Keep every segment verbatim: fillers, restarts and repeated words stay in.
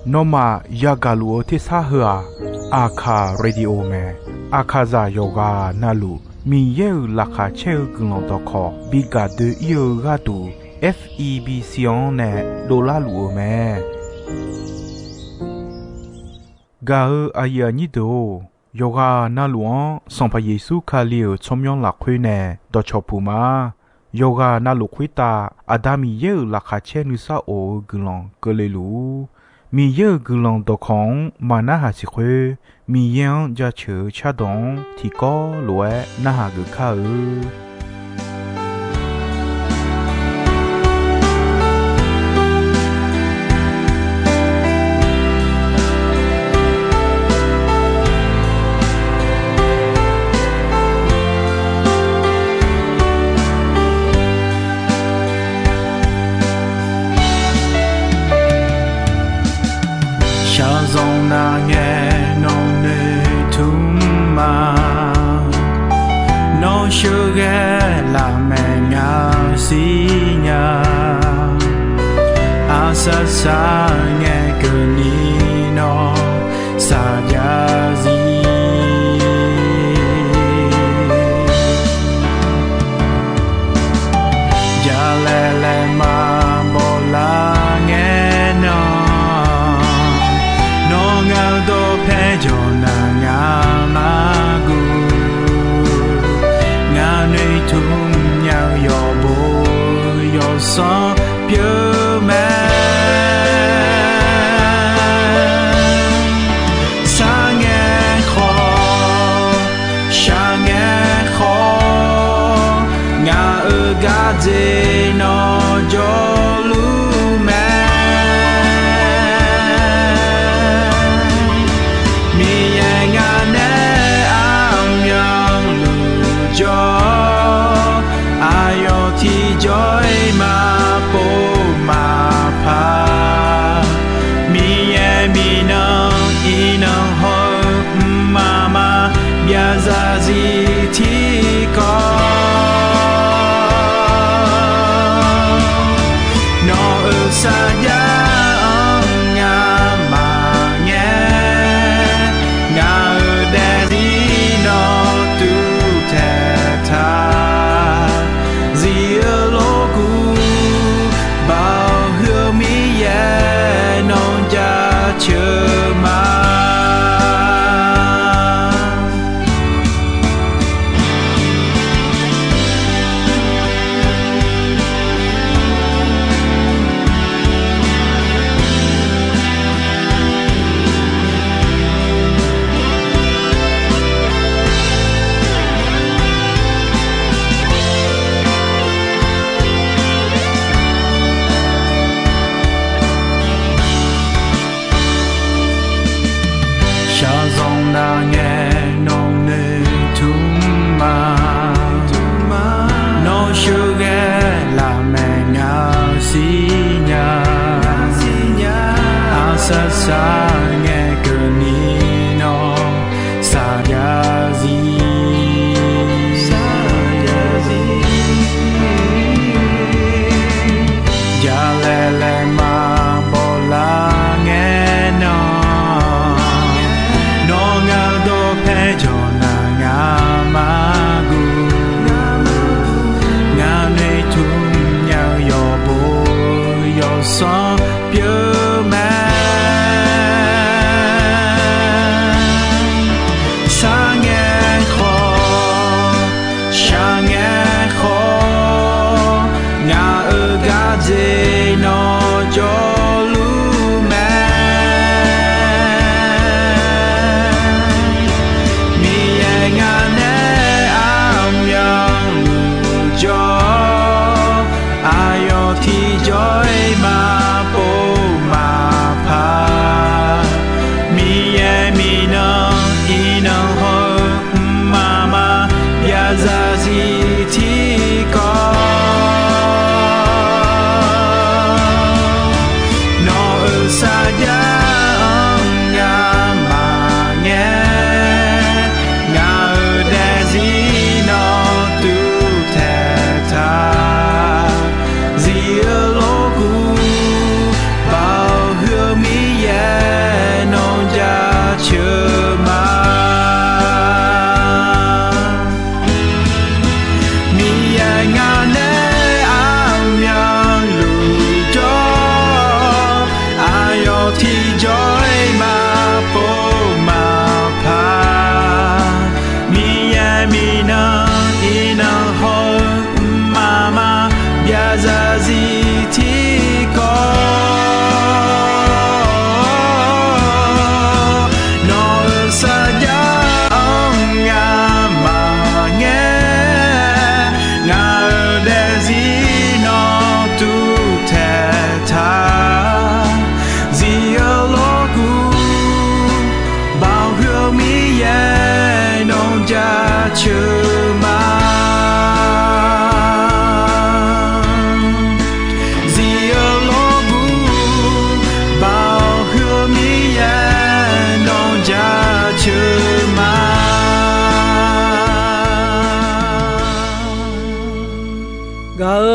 Nawmaf yagaq luf-eu tersar heu-aq, Aqkaq Radio mae. Aqkaqzaq yawqghaq navluf Miqyaer-euq laqkhaq caer-eu guiqlanq dawqkawq bi gaq doe-ir-eu gharduq, F E B C-anr nae dovlar luf-eu mae. Gaq-eu aqyuif aqnyir deuq-or, yawqghaq navluf-anr Sanqpaq Yeqsur Kali-euq tsawrmyanr lafkhoer nae dawqcawq puq ma. Yawqghaq navluf khoertav Aqda Miqyaer-euq laqkhaq caer nuisar of-eu guiqlanq keuvle luf-ur. Miqyaer-euq guiqlanq dawqkawq-anr maq narhaq siq khoer, Miqyaer-anr jaceuq-eu cardawq-anr tiqkawv lof-aer narhaq geuf kar-eu. Shaqzanq nar ngae nawq noeqtmq ma. Nawr sheuqghae lafmaeq ngaq-eu sirnya. Aqsar sar ngae keuvni nawr saqjav zir. Jalaeq laeqma bawqlar ngae nan, nawr ngaq-eu dawqpae jawq nar ngaq maqguv. Ngaq noeqtmq nya-eu yawqbo yawsanr pyeuf mae. Sar ngae khawf, shaq ngae khawf, ngaq-euq gardzer nawr jawrluf mae. Miqyaer ngaq nae armyanluf jawr, aqyawf tiqjawr-iq maqpov maqpar. Miqyaer miqnan iqnan haw-eu mqmaq maqbyav zarzir tiqkawv. Nawq-euq sarjax-anr ngamaf ngae, ngaq-euq daefzir nawr tuvtaeq taq. Zif-eu lorkuv, Baoq heu-eu Miqyaer nawr jaceuq ma. Shaqzanq nar ngae nawq noeqtmq ma. Nawr sheuqghae lafmaeq ngaq-eu sirnya. Aqsar sar ngae keuvni nawr saqjav zir. Jalaeq laeqma bawqlar ngae nan, nawr ngaq-eu dawqpae jawq nar ngaq maqguv. Ngaq noeqtmq nya-eu yawqbo yawsanr pyeuf mae. Sar ngae khawf, shaq ngae khawf, ngaq-euq gardzer nawr jawrluf mae. Miqyaer ngaq nae armyanluf jawr, aqyawf tiqjawr-iq maqpov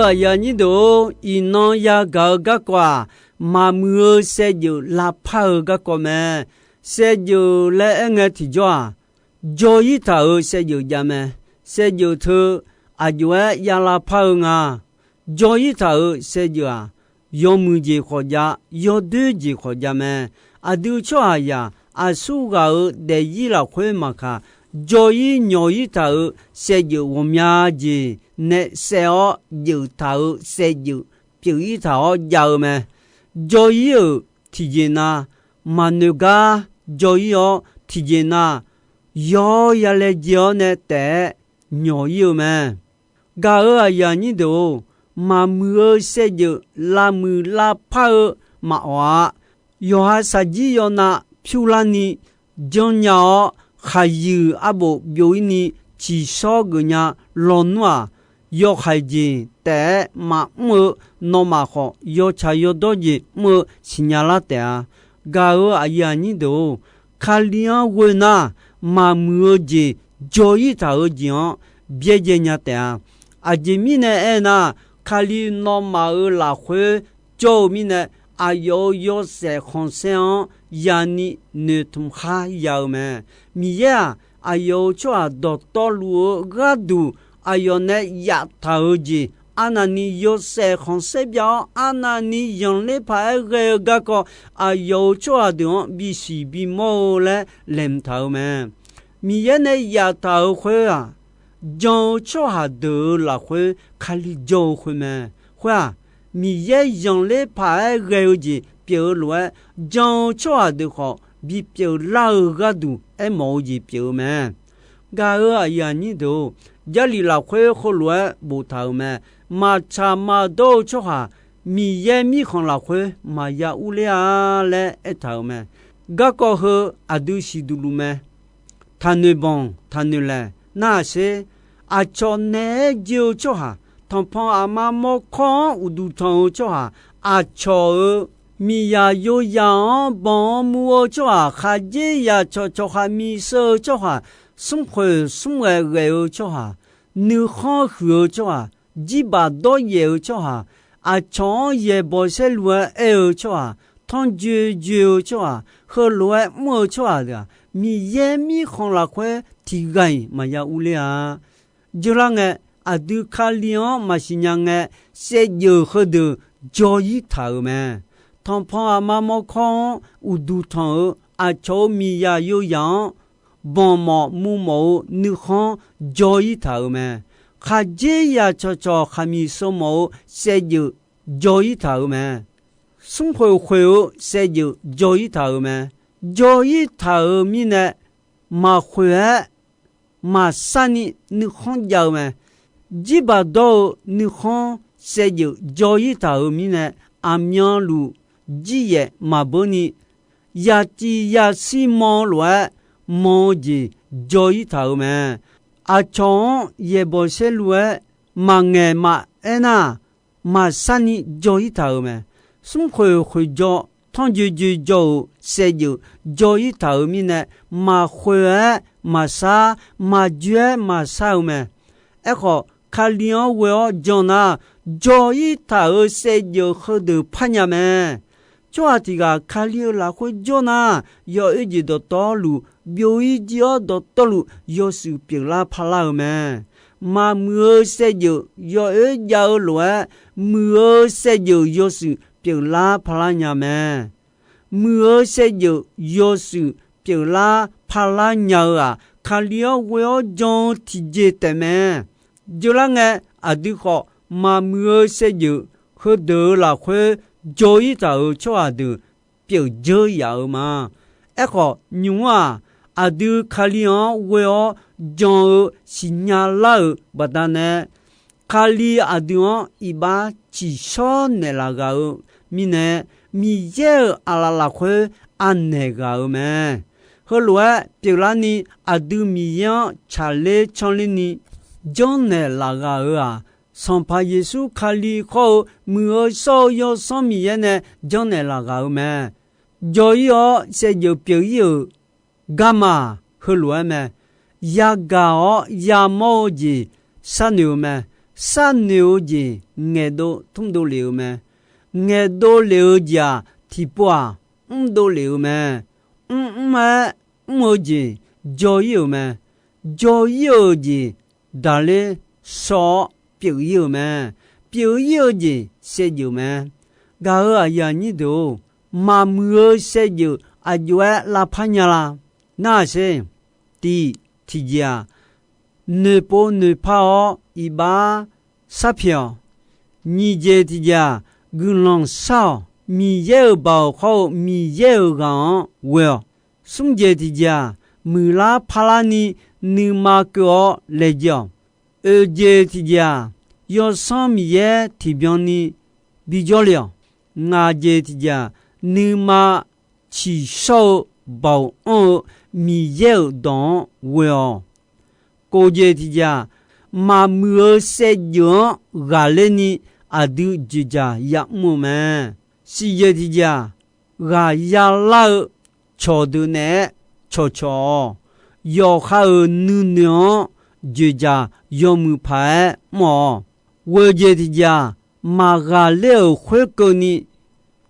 Aqyuif aqnyir deuq-or, iqnan yagaq-eu garkawv-aq, maqmuiq-eu saevdzeuf lavpar-eu garkawv mae. Saevdzeuf laer aer ngae tiqjawr-aq, jawr-ir taq-euq saevdzeuf jav mae. Saevdzeuf teu aqjox-aer ya lavpar-eu nga. Jawr-ir taq-euq saevdzeuf-aq, yawmuiq jeq khawf jav, yawdoer jeq khawf jav mae. Aqdui tsawrhaqzaq aqsurghaq-euq daefzir lafkhoer maqkaq, jawr-ir nyawq-ir taq-euq saevdzeuf ghawqmya jeq nae saev-awr jeuf taq-euq saevdzeuf pyeuf-ir taq-awr jav-eu mae. Jawr-ir-euq tiqjeq na, maqnoeq gar jawr-ir-awr, tiqjeq na, yawr-awr yalaejae-awr nae taef-aer nyawq-ir-eu mae. Gaq-euq aqyuif aqnyir deuq-or, maqmuiq-eu saevdzeuf lavmuiq lavpar-eu maqawq-a. Yawqha shaqjir yawnav pyur larni janrnya-awr, khaqyuiq arbof byov-ir ni ciqshawr geufnya lawnmr-aq, yawhaiq jeq taef-aer maqmr-eu, nawmaf khawf yawtsaq yawdawr jeq mr-eu siqnya lar taef-a. Gaq-euq aqyuif aqnyir deuq-or, Kali-anr ghoe nar, maqmuiq-eu jeq, jawr-ir taq-eu jeq-anr byaerdzae nya taef-a. Aqjeq mirnae aernar, Kali nawmaf-euq lafkhoer jawr-eu mirnae, aqyawf-euq yawshaef khanqsaer-anr yani noeqtmq khar ya-eu mae. Miqyaer-aq, aqyawf-euq tsawrhaq dawqtawvluf-eu gharduq aqyawf nae yaftaq-euq jeq arnavni yawshaef khanqsaer byav-awr, arnavni zanqler paq-aer ghae-eu garkawv, aqyawf-euq tsawrhaq deuq-anr bisiq bimawr-eu laer laeqhmq taq-eu mae. Miqyaer nae yaftaq-euq khoer-aq, jan-eu tsawrhaq deuq-euq lafkhoer Kali jawr-eu khoer mae. Khoer-aq, Miqyaer zanqler paq-aer ghae-eu jeq pyeuf-eu lof-aer, jan-eu tsawrhaq deuq khawf bipyeuf lar-eu gharduq aermawf-eu jeq pyeuf-eu mae. Gaq-euq aqyuif aqnyir deuq-or, Jarlif lafkhoer heulof-aer boftaq-euq mae. Maqtsaq maqdawr-eu tsawrhaq Miqyaer mirkhanq lafkhoer maqya urler-a laer aertaq-euq mae. Garkawv heu aqdui siqduq luf mae. Taqnoeq banq taqnoeq laeq narhaq sher. Aqcawq naeq-aer joe-eu tsawrhaq, tanqpanq aqma mawrkawr-anr uqduq tanq-eu tsawrhaq, aqcawq-euq miqzaq yozaq-anr banq-anr muv-eu tsawrhaq, khaqdzerzaq cawqcawq khaqmiq sheu-eu tsawrhaq, smrkhoeq smrghae ghae-eu tsawrhaq, nuikhanr huiq-eu tsawrhaq, jirbaq dawryaef-eu tsawrhaq, aqcawq-anr yaeqbawq saerlu-aer aer-eu tsawrhaq, tanrjoe joe-eu tsawrhaq, heulof-aer mr-eu tsawrhaq deuq-aq, Miqyaer mirkhanq lafkhoer tiqghaq-iq maqya urler-a. Jeular ngae, aqdui Kali-anr maqsiq nya ngae, saevdzeuf heudeuq jawr-ir taq-euq mae. Tanqpanq aqma mawrkawr-anr uqduq tanq-eu aqcawq-euq miqzaq yozaq-anr banq mawf muv mawf-eu nuikhanr jawr-ir taq-euq mae. Khaqdzerzaq cawqcawq khaqmiq sheu mawf-eu saevdzeuf jawr-ir taq-euq mae. Smrkhoeq khoeq-eu saevdzeuf jawr-ir taq-euq mae. Jawr-ir taq-euq mirnae, maqkhoeq-aer maqsarni nuikhanr jav-eu mae. Jirbaq dawr-eu nuikhanr saevdzeuf jawr-ir taq-euq mirnae, aqmyanluf jiryaef maqbeur ni, yaciv yashir man-eu lof-aer man-eu jeq jawr-ir taq-euq mae. Aqcawq-anr yaeqbawq saerlu-aer maqngaeq maqaer nar, maqsarni jawr-ir taq-euq mae. Smrkhoeq khoeq jawr, tanrjoe joe jawr-euq saevdzeuf jawr-ir taq-euq mirnae, maqkhoeq-aer maqsar, maqjoe-aer maqsar-eu mae. Aerkhawf, Kali-anr ghoe-awr jan nar, jawr-ir taq-euq saevdzeuf heudeuq parnya mae. Tsawrhaq tiq ghaq Kali-euq lafkhoer jawr nar, yawoer jeq dawqtawvluf byov-ir jir-awr dawqtawvluf yawshuif pyeuflar parlar-eu mae. Maqmuiq-eu saevdzeuf yawoer jav-eu lof-aer, muiq-eu saevdzeuf yawshuif pyeuflar parlar nya mae. Muiq-eu saevdzeuf yawshuif pyeuflar parlar nya-eu-aq, Kali-anr ghoe-awr jan-eu tiqjeq taefmae. Jeular ngae, aqdui khawf maqmuiq-eu saevdzeuf heudeuq-euq lafkhoer jawr-ir taq-euq tsawrhaq deuq pyeuf dzeur yaf-eu ma. Aerkhawf, nymq-mr-aq, aqdui Kali-anr ghoe-awr jan-eu siqnya lar-euq baqdanae, Kali aqdui-anr iqbax ciqshawr naeqlaf ghaq-eu mirnae, Miqyaer-euq aqlaf lafkhoer anaeq ghaq-euq mae. Heulof-aer pyeuflarni, aqdui Miqyaer-anr tsaqler canrler ni janrnaeq laf ghaq-euq-aq, Sanqpaq Yeqsur Kali khawr-eu Muiq-eu shawr-eu Yawsanr Miqyaer nae janrnaeq laf ghaq-euq mae. Jawr-ir-awr saevdzeuf pyeuf-ir-euq garma-aq, heulof-aer mae. Yagaq-awr yamawr-eu jeq sharnoeq-eu mae. sharnoeq-eu jeq ngaeqdov tmrdov lef-eu mae. Ngaeqdov lef-eu jeq-aq, tiqpov-aq, mrdov lef-eu mae. Mrmr-aer mr-eu jeq jawr-ir-euq mae. Jawr-ir-euq jeq daqler shaw-awr pyeuf-ir-euq mae. Pyeuf-ir-eu jeq saevdzeuf mae. Gaq-euq aqyuif aqnyir deuq-or, maqmuiq-eu saevdzeuf aqjox-aer lavpar nya la? Narhaq sher. Tiq tiqjeq-aq, noeqpov noeqpar-awr iqbax sharpyaeq-awq. Nyiq jeq tiqjeq-aq, guiqlanq shar-awq. Miqyaer-euq baoq khawr-eu Miqyaer-euq ghaq-anr ghoe-awq. Smr jeq tiqjeq-aq, muiqlar parlar ni nuima keuv-awr laejae-awq. Oeq jeq tiqjeq-aq, Yawsanr Miqyaer tiqbyan ni bijawr le-awq. Ngaq jeq tiqjeq-aq, nuima ciqshawr-eu baoq anr-eu Miqyaer-euq dawq-anr ghoe-awq. Kof jeq tiqjeq-aq, maqmuiq-eu saevdzeuf-anr ghaqler ni aqdui dzoeqdzaq yamr-eu mae. Siq jeq tiqjeq-aq, ghaq yalar-eu cawqdeuq naeq-aer cawqcawq-awq. Yawqha-euq nuinoeq-anr dzoeqdzaq yawmuiq paq-aer mr-awq. Ghoeq jeq tiqjeq-aq, maqghaqler-euq khoerkeuvni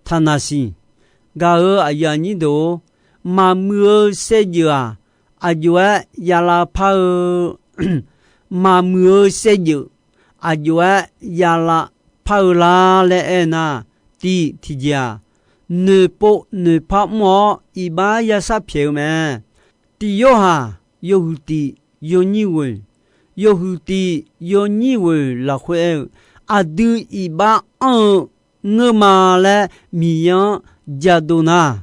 taqnaq siq. Gaq-euq aqyuif aqnyir deuq-or, maqmuiq-eu saevdzeuf-aq, aqjox-aer yalavpar-eu maqmuiq-eu saevdzeuf aqjox-aer yalavpar-eu lar laer aernar, tiq tiqjeq-aq, noeqpov noeqpar mr-awr iqbax yashar pyaeq-eu mae. Tiq Yorhaq yawhuiq tiq yawnyir ghoeq, yawhuiq tiq yawnyir ghoeq lafkhoer aer-eu, aqdui iqbax anr-eu ngeur ma laer Miqyaer-anr jadov nar,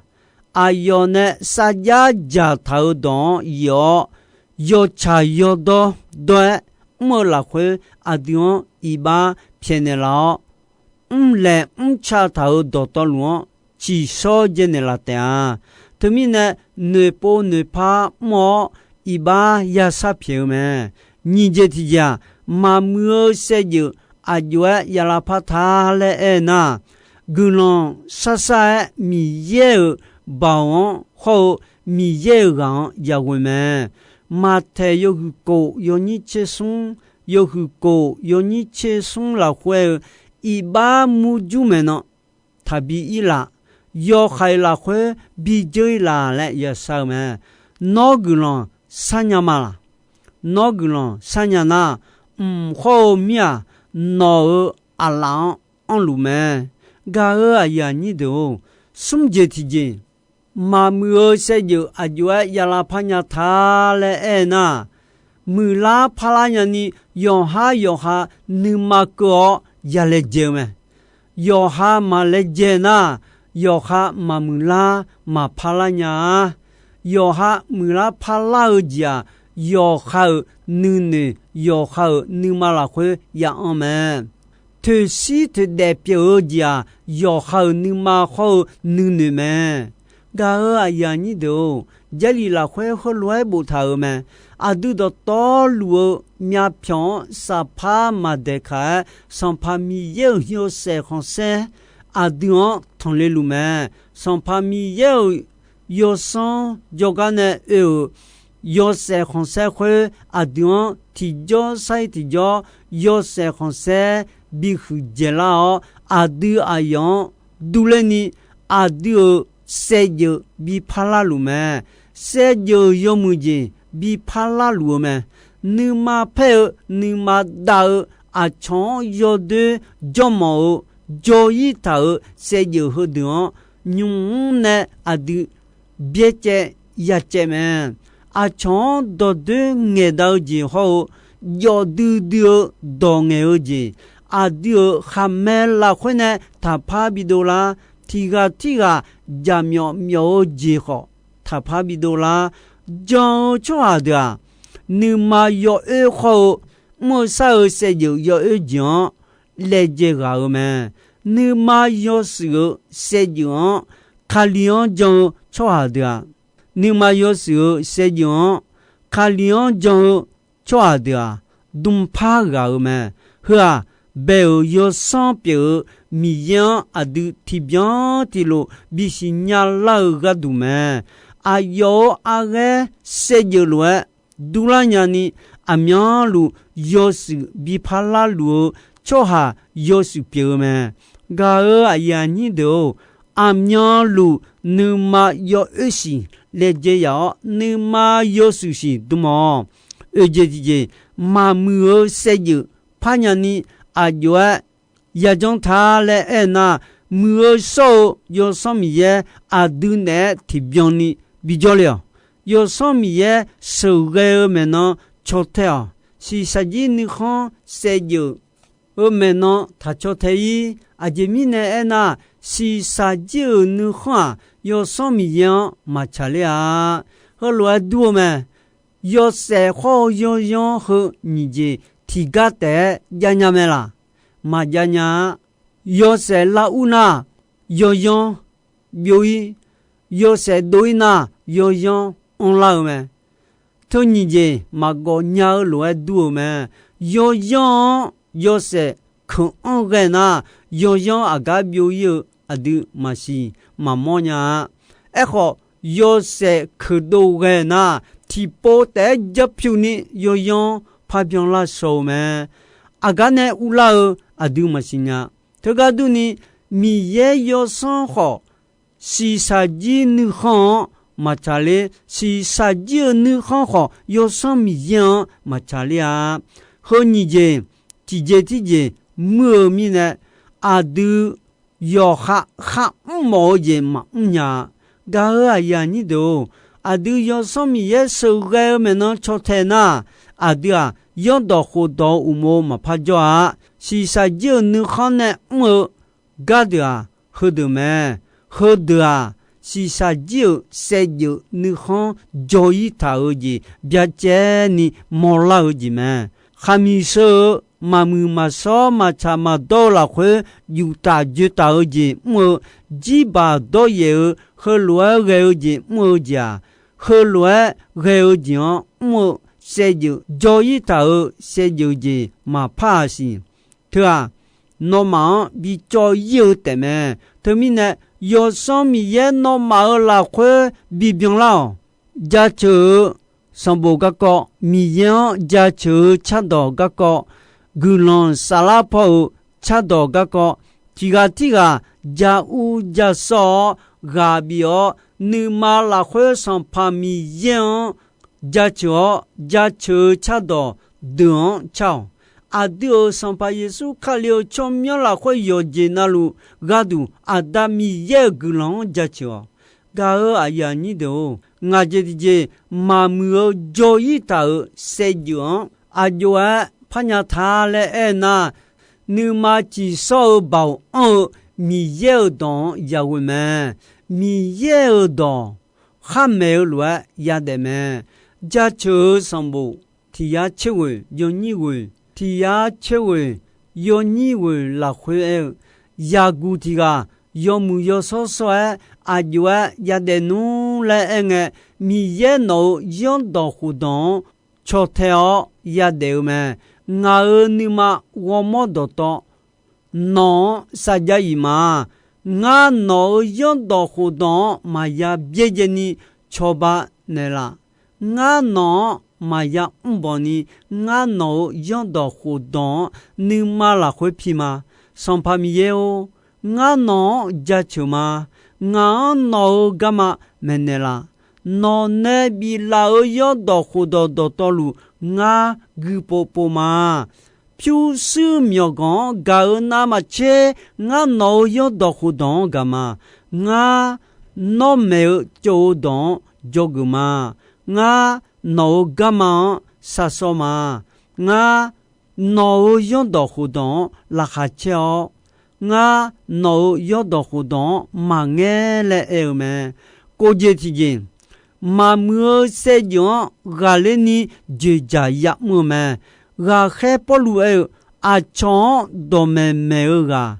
aqyawf nae sarjax dzaqtaq-euq dawq-anr yif-awr, yawtsaq yawdawr dawr-aer mr-eu lafkhoer aqdui-anr iqbax pyaeqnaeq laf-awr, mrlaeq mrca taq-euq dawqtawvluf-anr ciqshawr jaenaeq laf taef-a. Teumirnae, noeqpov noeqpar mr-awr iqbax yashar pyaeq-eu mae. Nyiq jeq tiqjeq-aq, maqmuiq-eu saevdzeuf aqjox-aer yalavpar ta laer aernar, guiqlanq sharshar-aer Miqyaer-euq baoq-anr hawr-eu Miqyaer-euq ghaq-anr yaghoe mae. Maqtaeq yawhuiq kof yawnyir tser smr, yawhuiq kof yawnyir tser smr lafkhoer-eu, iqbax murjur maeqnan taqbi ir laf, yawhaiq lafkhoer bijeur ir laf laer yashar-eu mae. Nawr guiqlanq sharnya ma laq? Nawr guiqlanq sharnya nar, mq hawr-eu mir-aq, nawq-euq aqlaf-anr anrluf mae. Gaq-euq aqyuif aqnyir deuq-or, smr jeq tiqjeq, maqmuiq-eu saevdzeuf aqjox-aer yalavpar nya ta laer aernar, muiqlar parlar nyani yawqhar yawqha nuima keuv-awr yalaejae-eu mae. Yawqha maqlaejae nar, yawqha maqmuiqlar maqparlar nya-a. Yawqha muiqlar parlar-eu jeq-aq, yawqha-euq nuinoeq yawqha-euq nuima lafkhoer ya anr mae. Toeqshir toeqdaef pyeuf-eu jeq-aq, yawqha-euq nuima hawr-eu nuinoeq mae. Gaq-euq aqyuif aqnyir deuq-or, Jarlif lafkhoer heulof-aer boftaq-euq mae. Aqdui dawqtawvluf-eu myavpyawq-anr saqpar maqdaeqkaq-aer, Sanqpaq Miqyaer-euq yawshaef khanqsaer aqdui-anr tanqle luf mae. Sanqpaq Miqyaer-euq yawsanr jawrgar nae oe-euq yawshaef khanqsaer khoer, aqdui-anr tiqjawr sar-ir tiqjawr yawshaef khanqsaer bihuiq dzaeqlar-awr, aqdui aqyawf-anr durlerni, aqdui-euq saevdzeuf biparlar luf mae. Saevdzeuf yawmuiq jeq biparlar luf-eu mae. Nuima paer-eu, nuima dav-eu, aqcawq-anr yawdoer jawrmawf-eu, jawr-ir taq-euq saevdzeuf heudeuq-anr, nymq-mr nae aqdui byaercaev yacaev mae. Aqcawq-anr dawqdoer ngaeqdav-eu jeq hawr-eu, jawf duidui-eu dawq ngaeq-eu jeq, aqdui-euq khaqmae lafkhoer nae taqpar bidov lar, tiq ghaq tirghaq jaqmyawf myawf-eu jeq khawf taqpar bidov lar. Jan-eu tsawrhaq deuq-aq, nuima yawoer khawr-eu, mr-eu shar-eu saevdzeuf yawoer jeq-anr laejae ghaq-eu mae. Nuima yawshuif-eu saevdzeuf-anr, Kali-anr jan-eu tsawrhaq deuq-aq, nuima yawshuif-eu saevdzeuf-anr, Kali-anr jan-eu tsawrhaq deuq-aq, dmqpar ghaq-eu mae. Heu-aq, bae-euq yawsanr pyeuf-eu Miqyaer-anr aqdui tiqbyan tiqlof bisiq nyalar-eu gharduq mae. Aqyawf-euq arghaer saevdzeuf lof-aer durlar nyani, aqmyanluf yawshuif bi parlar luf-eu tsawrhaq yawshuif pyeuf-eu mae. Gaq-euq aqyuif aqnyir deuq-or, aqmyanluf nuima yawoer siq laejae yaf-awr, nuima yawshuif siq dm-awq. Oeq jeq tiqjeq, maqmuiq-eu saevdzeuf parnya ni aqjox-aer yajanr ta laer aernar, muiq-eu shawr-eu Yawsanr Miqyaer aqdui naeq-aer tiqbyan ni bijawr le-awq. Yawsanr Miqyaer sheuqghae-eu maeqnan caw tae-awq. Shiqshaq jir nuikhanr saevdzeuf-eu maeqnan taq caw tae-ir. Aqjeq mirnae aernar, shiqshaq jir-euq nuikhanr-aq, Yawsanr Miqyaer-anr maqtsaq ler-a. Heulof-aer dur-eu mae. Yawshaef khawr-eu yawyanr heu nyiq jeq tiqgar taef-aer jav nya mae laq? Maqjav nya-a. Yawshaef lar ur nar, yawyanr byov-ir. Yawshaef dov-ir nar, yawyanr anrlar-eu mae. Teu nyiq jeq maqgawf nya-eu lof-aer dur-eu mae. Yawyanr-anr yawshaef keuq-anr ghae nar, yawyanr aqgar byov-ir-eu aqdui maqsiq maqmawr nya-a. Aerkhawf, yawshaef keuqdov ghae nar, tiqpov taef-aer jar pyuq ni yawyanr parbyan lar shaw-eu mae. Aqgar nae uvlar-eu aqdui maqsiq nya. Teugar durni, Miqyaer Yawsanr khawf, shiqshaq jir nuikhanr-anr maqtsaq ler. Shiqshaq jir-eu nuikhanr khawf, Yawsanr Miqyaer-anr maqtsaq ler-a. Heu nyiq jeq tiqjeq tirjeq muir-eu mirnae, aqdui yawqha kharmr mawf-eu jeq maqmr nya-a. Gaq-euq aqyuif aqnyir deuq-or, aqdui Yawsanr Miqyaer sheuqghae-eu maeqnan caw tae nar, aqdui-aq, yanrdawq khofdawq-eu uqmov maqpar jawr-a. Shiqshaq jir-euq nuikhanr nae mr-eu gardeuq-aq, heudeuq mae. Heudeuq-aq, shiqshaq jir-euq saevdzeuf nuikhanr jaw-ir taq-euq jeq byacaevni mawrlar-eu jeq mae. Khaqmiq sheu-eu maqmuiq maqshawr maqtsaq maqdawr-eu lafkhoer, juftaf joetaf-eu jeq mr-eu, jirbaq dawryaef-eu heulof-aer ghae-eu jeq mr-eu jeq-aq, heulof-aer ghae-eu jeq-anr mr-eu saevdzeuf jaw-ir taq-euq saevdzeuf jeq maqpar-aq siq. Teu-aq, nawmaf-anr bicawv-ir-eu taefmae. Teumirnae, Yawsanr Miqyaer nawmaf-euq lafkhoer bibyan lar-awq. Jaceuq-euq sanqbof garkawv, Miqyaer-anr jaceuq-eu cardawq garkawv, guiqlanq saflar paw-euq cardawq garkawv, tiq ghaq tirghaq ja ur ja sawr-awr ghaq bif-awr, nuima lafkhoer Sanqpaq Miqyaer-anr jaceuq-awr, jaceuq-eu cardawq deuq-anr car-awq. Aqdui-euq Sanqpaq Yeqsur Kali-euq tsawrmyanr lafkhoer yawqjeq navluf gharduq Aqda Miqyaer-euq guiqlanq-anr jaceuq-awq. Gaq-euq aqyuif aqnyir deuq-or, ngaq jeq tiqjeq maqmuiq-eu jaw-ir taq-euq saevdzeuf-anr aqjox-aer parnya ta laer aernar, nuima ciqshawr-eu baoq anr-eu Miqyaer-euq dawq-anr yaghoe mae. Miqyaer-euq dawq kharmaeq-eu lof-aer yadaef mae. Jaceuq-eu sanqbof tiq yar tser ghoeq yawnyir ghoeq, tiq yar tser ghoeq yawnyir ghoeq lafkhoer aer-eu, yaqguq tiq ghaq yawmuiq yawshawr shawr-aer aqjox-aer yadaef nmr laer aerngae, Miqyaer nawq-euq yanrdawq khofdawq-anr caw tae-awr yadaef-eu mae. Ngaq-euq nuima ghawrmawr dawqtawv nawq-anr sarjax-iq ma. Ngar nawq-euq yanrdawq khofdawq-anr maqya byaerdzaeni cawba naeqlaf. Ngar nawq-anr maqya mrbanq ni, ngar nawq-euq yanrdawq khofdawq-anr nuima lafkhoer pi ma. Sanqpaq Miqyaer-or, ngar nawq-anr jaceuq ma. Ngaq-anr nawq-euq garma maeqnaeq laf. Nawq nae biflaf-euq yanrdawq khofdawq dawqtawvluf ngar guiqpov pov ma. Pyurshuir myawqganq-anr gaq-euq navmaqtser ngar nawq-euq yanrdawq khofdawq-anr gaq ma. Ngar nawr maeq-eu tsov-eu dawq-anr dzawgeuf ma. Ngar nawq-euq garma-anr sharshawr ma. Ngar nawq-euq yanrdawq khofdawq-anr laqkhaq caer-awr, ngar nawq-euq yanrdawq khofdawq-anr maqngaer laer aer-eu mae. Kov jeq tiqjeq, maqmuiq-eu saevdzeuf-anr ghaqler ni dzoeqdzaq yamr-eu mae. Ghaqkhaer Pawrluv aer-eu, aqcawq-anr dawqmaeq maeq-eu ghaq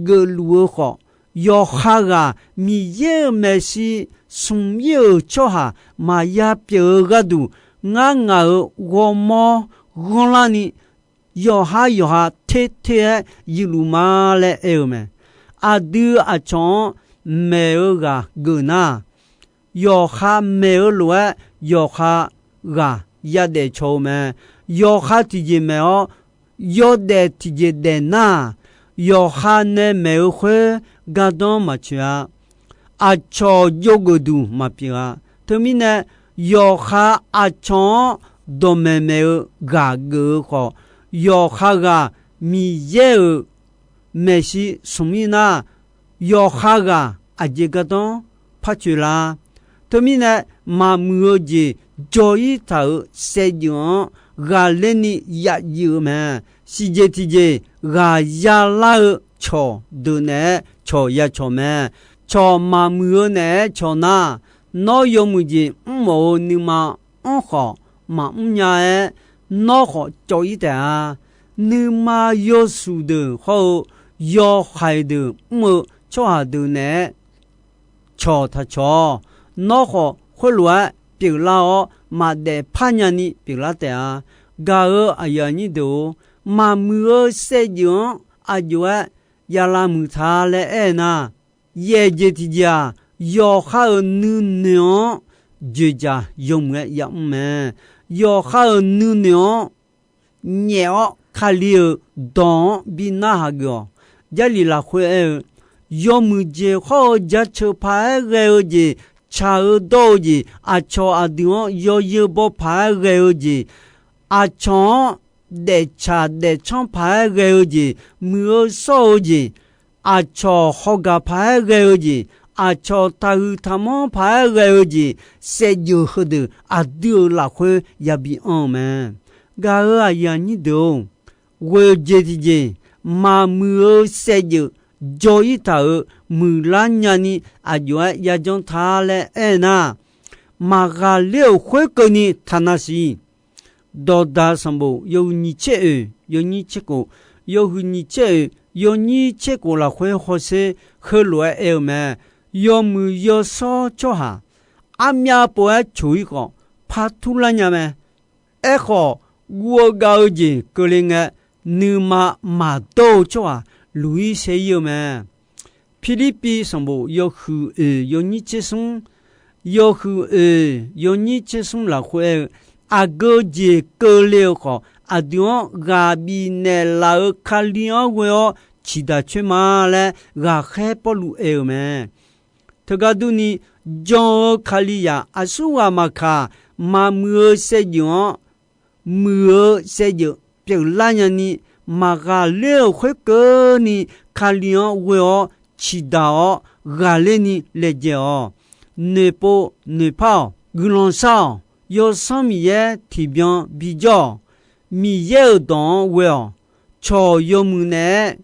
geufluf-eu khawf, yawqha ghaq Miqyaer-euq maeqshi smq-ir-euq tsawrhaq maqya pyeuf-eu gharduq, ngar ngaq-euq ghawrmawr ghanrlar ni, yawqha yawqha ter ter-aer yuifluf ma laer aer-eu mae. Aqdui aqcawq-anr maeq-eu ghaq geuf nar, yawqha maeq-eu lof-aer yawqha ghaq yadaef caw-eu mae. yawqha tiqjeq maeq-awr, yawdaef tiqjeq daef nar-aq, yawqha nae maeq-eu khoer gardanr maqtsoeq-a. Aqcawq jawrgeuf duq maqpyeuf-a. Teumirnae, yawqha aqcawq-anr dawqmaeq maeq-eu ghaq geuf-eu khawf, yawqha ghaq Miqyaer-euq maeqshi smq-ir nar, yawqha ghaq aqjeq gardanr par coeq la. Teumirnae, maqmuiq-eu jeq jawr-ir taq-euq saevdzeuf-anr ghaqler ni yaf jif-eu mae. Siqjeq tiqjeq ghaq yalar-eu cawq deuq naeq-aer cawq ya cawq mae. Cawq maqmuiq-eu naeq-aer cawq nar, nawr yawmuiq jeq mrmawf-eu nuima anr khawf maqmr nya-aer, nawr khawf cawv-ir taef-a. Nuima yawshuif deuq hawr-eu yawhaiq deuq mr-eu tsawrhaq deuq naeq-aer cawq taq cawq-awq. Nawr khawf khoerlof-aer pyeuflar-awr, maqdaef par nyani pyeuflar taef-a. Gaq-euq aqyuif aqnyir deuq-or, maqmuiq-eu saevdzeuf-anr aqjox-aer yalamuiq ta laer aer nar, yaef jeq tiqjeq-aq, yawqha-euq nuinoeq-anr dzoeqdzaq yawmuiq-aer yamr mae. Yawqha-euq nuinoeq-anr nyaef-awr, Kali-euq dawq-anr bi narhaq geuf-awq. Jarlif lafkhoer aer-eu, yawmuiq jeq hawr-eu jaceuq paq-aer ghae-eu jeq, tsaq-eu dawr-eu jeq, aqcawq aqdui-anr yawzeu baw paq-aer ghae-eu jeq, aqcawq-anr daeftsaq daeftsanr paq-aer ghae-eu jeq, muiq-eu shawr-eu jeq, aqcawq hawgaq paq-aer ghae-eu jeq, aqcawq taqhuiq taqmanr paq-aer ghae-eu jeq, saevdzeuf heudeuq aqdui-euq lafkhoer yabi anr-eu mae. Gaq-euq aqyuif aqnyir deuq-or, ghoeq jeq tiqjeq, maqmuiq-eu saevdzeuf jawr-ir taq-euq muiqlar nyani aqjox-aer yajanr ta laer aer nar, maqghaqler-euq khoerkeuvni taqnaq siq. Dawqdaq sanqbof yawhuiq nyiq tser oeq yawnyir tser khof, yawhuiq nyiq tser oeq yawnyir tser khof lafkhoer hawsher heulof-aer aer-eu mae. Yawmuiq yawshawr tsawrhaq armyav pov-aer coq-ir khawf, par turlar nya mae. Aerkhawf, guv-eu gav-eu jeq keuvle ngae, nuima maqdawr-eu tsawrhaq luq-ir saer-ir-eu mae. Pirlirpiv sanqbof yawhuiq oeq yawnyir tser smr, yawhuiq oeq yawnyir tser smr lafkhoer aer-eu, aqgeu jeq keuvle-eu khawf, aqdui-anr ghaq bifnaeq laf-euq Kali-anr ghoe-awr ciqdaq coer ma laer ghaqkhaer Pawrluv aer-eu mae. Teugar durni, jan-eu Kalizaq aqsurghaq maqkaq, maqmuiq-eu saevdzeuf-anr muiq-eu saevdzeuf pyeuflar nyani, maqghaqler-euq khoerkeuvni Kali-anr ghoe-awr ciqdaq-awr ghaqler ni laejae-awq. Noeqpov noeqpar-awq. Guiqlanq shar-awq. Yawsanr Miqyaer tiqbyan bijawr-awq. Miqyaer-euq dawq-anr ghoe-awq. Cawq yawmuiq naeq-aer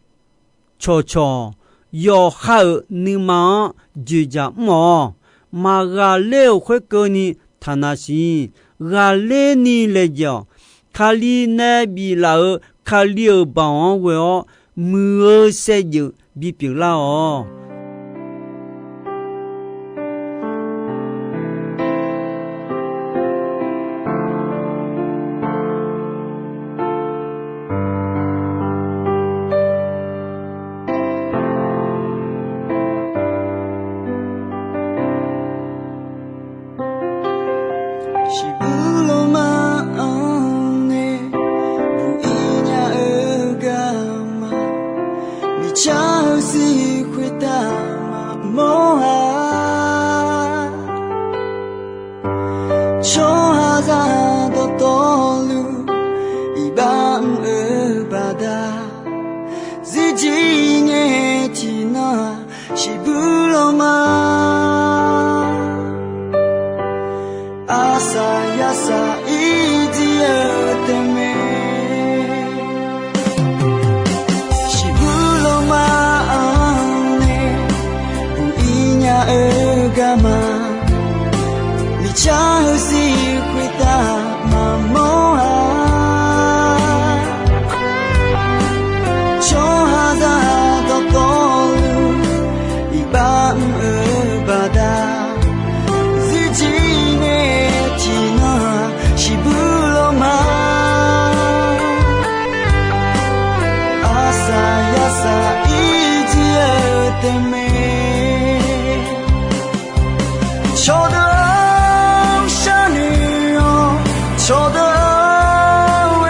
cawqcawq, yawqha-euq nuima-anr dzoeqdzaq mr-awq. Maqghaqler-euq khoerkeuvni taqnaq siq. Ghaqler ni laejae-awq. Kali nae biflaf-euq Kali-euq baoq-anr ghoe-awr, muiq-eu saevdzeuf bipyeuf lar-awq. Shiqbuir lawrma-anr nae buq-ir nya-eu garma, miqcar-eu zir khoertav maqmawr-a. Tsawrhaqzaq dawqtawvluf iqbax mr-eu baqda, zirjir ngae tiqnan-aq shiqbuir lawrma. Arsaq yarsaq irdir-eu taef mae. Shiqbuir lawrma-anr nae buq-ir nya-eu garma, miqcar-eu zir khoertav maqmawr-a. Tsawrhaqzaq dawqtawvluf iqbax mr-eu baqda, zirjir ngae tiqnan shiqbuir lawrma. Arsaq yarsaq irdir-eu taef mae. Cawqdeuq-anr sharnoeq-awq, cawqdeuq-anr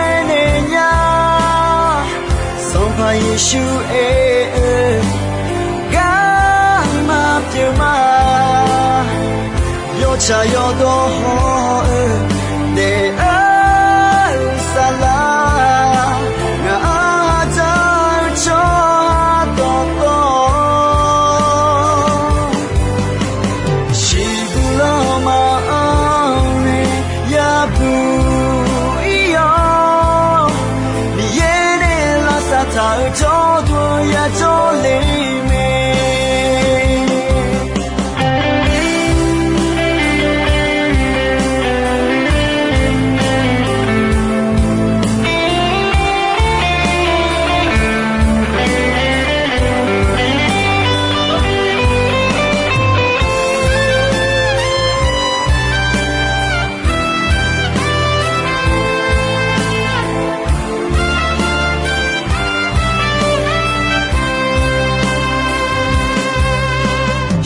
Yeqsur aer-eu garma pyeuf ma. Yawtsaq yawdawr hawr-eu daef-eu saflar, ngaq-anr hadzar-eu tsawrhaq dawqtawv shiqbuq lanma-anr nae yabuq ir-awr, Miqyaer nae lavsav taq-euq jawrduq yajawr le mae.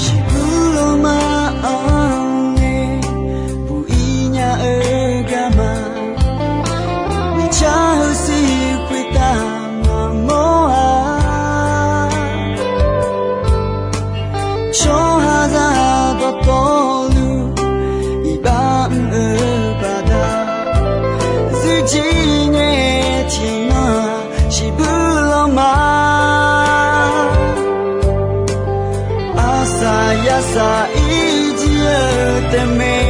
Shiqbuq lanma-anr nae buq ir nya-eu garma, miqcar heusiq khoertav maqmawr-a. Tsawrhaqzaq dawqtawvluf iqbax mr-eu baqda, zuifjir ngae tiqnan-aq shiqbuq lanma, arsaq yarsaq irjir-eu taef mae.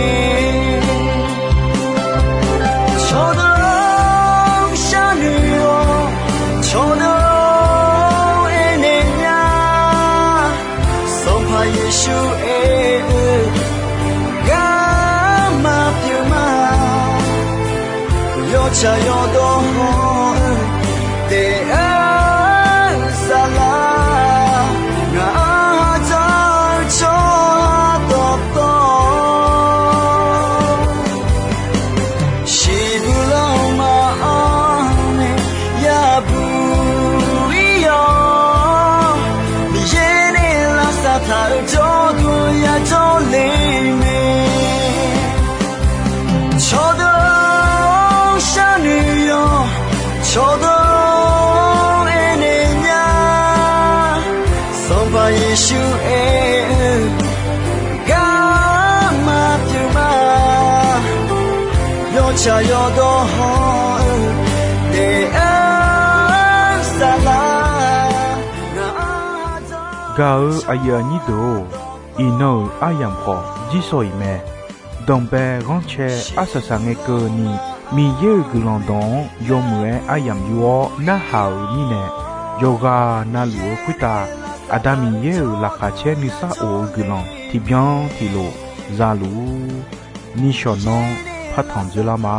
Cawqdeuq-or, sharnoeq-awq. Cawqdeuq-or, aernaeq nya. Sanqpaq Yeqsur aer-eu garma pyeuf ma. Yawtsaq yawdawr hawr-eu daef-eu saflar, ngaq-anr hadzar-eu tsawrhaq dawqtawv shiqbuq lanma-anr nae yabuq ir-awr, Miqyaer nae lavsav taq-euq jawrduq yajawr le mae. Cawqdeuq-or, sharnoeq-awq. Cawqdeuq-or, aernaeq nya. Sanqpaq Yeqsur aer-eu garma pyeuf ma. Yawtsaq yawdawr hawr-eu daef-eu saflar, gaq-eu aqyuif aqnyir deuq-or, iqnan-euq aryamq khawf jir sawq-iq mae. Danqbae ghanrcae arsaq saq ngae keuvni, Miqyaer-euq guiqlanq dawq-anr yawmuiq-aer aryamq yur-awr narhaq-euq mirnae, yawqghaq navluf-eu khoertav Aqda Miqyaer-euq laqkhaq caer nuisar of-eu guiqlanq tiqbyan tiqlof za luf-ur. Nishawq nanr partanq dzoerlar ma.